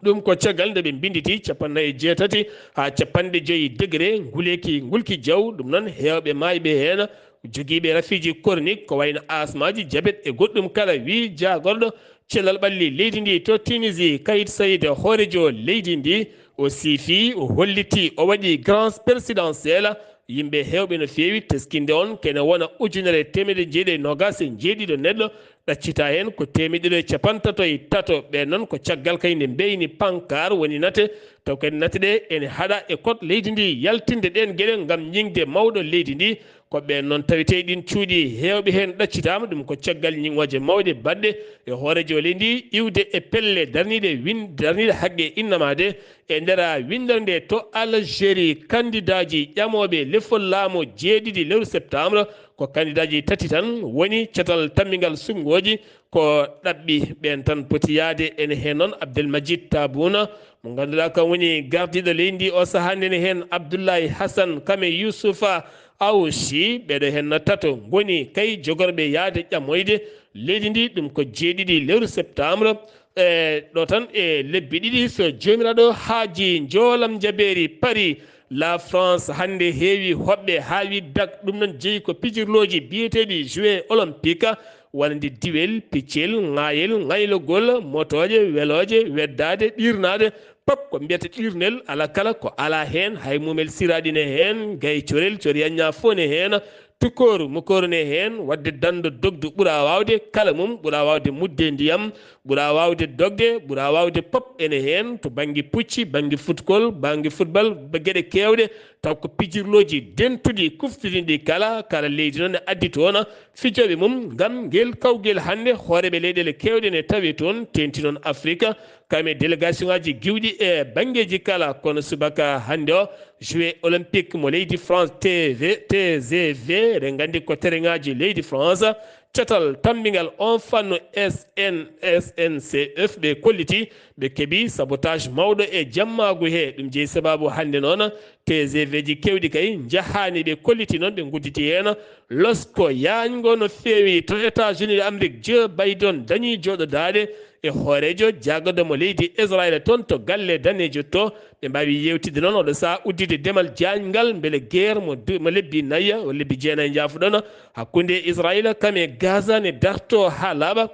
Ɗum ko caggal nde ɓe mbinnditi capanɗe nayi e jeetati haa capanɗe joyi degré nguleeki ngulki jaw. Ɗum noon heewɓe maayɓe heen jogiiɓe rafiiji kornik ko wayno asmaaji, jabet e goɗɗum kala, wii jaagorɗo cellal ɓalli leydi ndi to Tunisie, Kayid Saïed, hooreejo leydi ndi. O siifii, o hollitii, o waɗi grand présidentiel. Yimɓe heewɓe no feewi teskinde on kene wona ujunere teemedde jeeɗiɗi e noogaas e jeeɗiɗo neɗɗo, ɗaccita heen ko teemedde ɗiɗi e capanɗe tato e tato. Ɓeen noon ko caggal kay nde mbeyni pankar woni nate, taw kadi nate ɗe ene haɗa e kot leydi ndi yaltinde ɗeen geɗe ngam ñiŋde mawɗo leydi ndi. Ko ɓeen noon tawetee ɗin cuuɗi heewɓe heen ɗaccitaama, ɗum ko caggal ñiŋooje mawɗe baɗɗe e hooreejo leydi ndi iwde e pelle darniiɗe win-, darniiɗe haqqe innamaade. E nder winndere nde to Algérie, kandidaaji ƴamooɓe lefol laamu jeeɗiɗi lewru septembre, ko kandidaaji tati tan woni catal tammingal suɓngooji, ko ɗaɓɓi ɓeen tan poti yahde. Ene heen noon Abdelmajid Tabuna, mo ngannduɗaa kam woni gardiiɗo leydi ndi o sahaa, ene heen Abdoulaye Hassan Kame Youssoufa Aouchi, ɓeeɗo heen no tato ngoni kay jogorɓe yahde ƴamoyde leydi ndi, ɗum ko jeeɗiɗi lewru septembre. E ɗo tan e lebbi ɗiɗi, so Joomiraaɗo haaji njoolam njabeeri Paris, la France hannde heewi hoɓɓe haa wiɗ dak. Ɗum noon jeyi ko pijirlooji biyeteeɗi Jeux Olympiques, wonande diwel, piccel, ŋaayel, ŋaylogol, motooje, welooje, weddaade, ɗiirnaade, pop ko mbiyata ɗiirnel, ala kala ko alaa heen, hay mumel siraaɗi ne heen, gay corel, coriyanña fof ne heen, tukkooru, mukooru ne heen, waɗde danndo dogdu ɓura waawde, kala mum ɓura waawde mudde ndiyam, ɓura waawde dogde, ɓura waawde pop ene heen, to bannge pucci, bannge futkol, bannge football, ba-, geɗe keewɗe, taw ko pijirlooji dentuɗi, kuftidinɗi kala, kala leydi noon ne addi toon fijooɓe mum ngam ngel kawgel hannde hooreeɓe leyɗeele keewɗe ne tawi toon, teenti noon Afrique, kam e délégation ŋaaji giwɗi e banngeeji kala. Kono subaka hannde o, Jeux Olympiques mo leydi France, T V, T G V, eɗen nganndi ko tereŋaaji leydi France, catal tammbingal on fannu S N S N C F ɓe kolliti ɓe keɓi sabotage mawɗo e jammaagu he. Ɗum jeyi sababu hannde noon T G V ji keewɗi kay njahaani, ɓe kolliti noon ɓe ngudditi heen losko yaañngo no feewi to États-Unis de Amérique. Joe Biden dañi jooɗodaade e hooreejo jaagorɗo mo leydi Israel toon to galle daneejo to. Ɓe mbaawi yeewtidde noon oɗo sahaa udditde demal jaañngal mbele guerre mo du-, mo lebbi nayi, o lebbi jeenayi njaafuɗon, hakkunde Israel kam e Gaza ne darto haa laaɓa.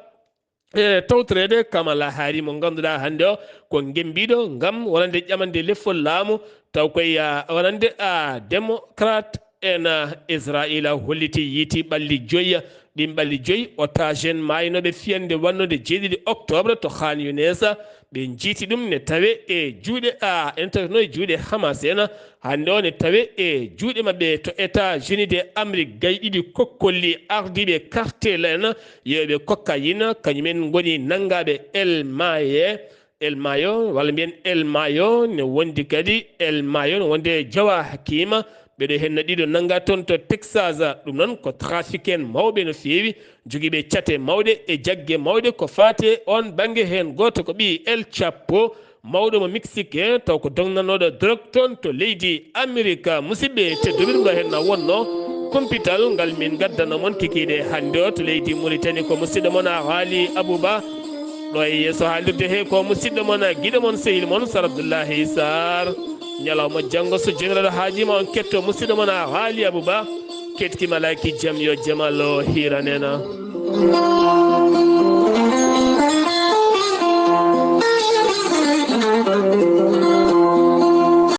E tawtoreede Kamala Harris mo ngannduɗaa hannde o ko ngemmbiiɗo ngam wonande ƴamande lefol laamu, taw koye, ah, wonande, ah, démocrate en, ah, Israel holliti yiiti ɓalli joyi. Ɗin ɓalli joyi otage en maaynooɓe fiyannde wonnode jeeɗiɗi octobre to Khan Younes, ɓe njiiti ɗum ne tawe e juuɗe, ah, ene tawe no e juuɗe Hamas en. Hannde o ne tawe e juuɗe maɓɓe to États-Unis de Amérique, gay ɗiɗi kokkolli ardiiɓe cartel en, yeeyooɓe cocaïne, kañumen ngoni nanngaaɓe El Mayo. El Mayo, walla mbiyen El Mayo ne wondi kadi, El Mayo ne wondi e Jowa Hakima. Ɓeɗo henno ɗiɗo nannga toon to Texas. Ɗum noon ko trafic en mawɓe no feewi, jogiiɓe cate mawɗe e jagge mawɗe ko faati e on bannge. Heen gooto ko ɓii El Chapo, mawɗo mo Mexique, taw ko dognanooɗo drogue toon to leydi Amerika. Musidɓe tedduɓe, ɗum ɗo heen na wonno kumpital ngal min ngaddano mon kikiiɗe hannde o to leydi Mauritanie. Ko musidɗo mon a Haali Abouba. Ɗo e yeeso haalirde he ko musidɗo mon, giɗo mon, sehil mon, Sar Abdoullahi Sarr. Ñalawma janngo so jomiraɗo haajima on ketto musidɗo mon a Haali Abouba. Keɗki malaaki jam yo jamal o hiranena.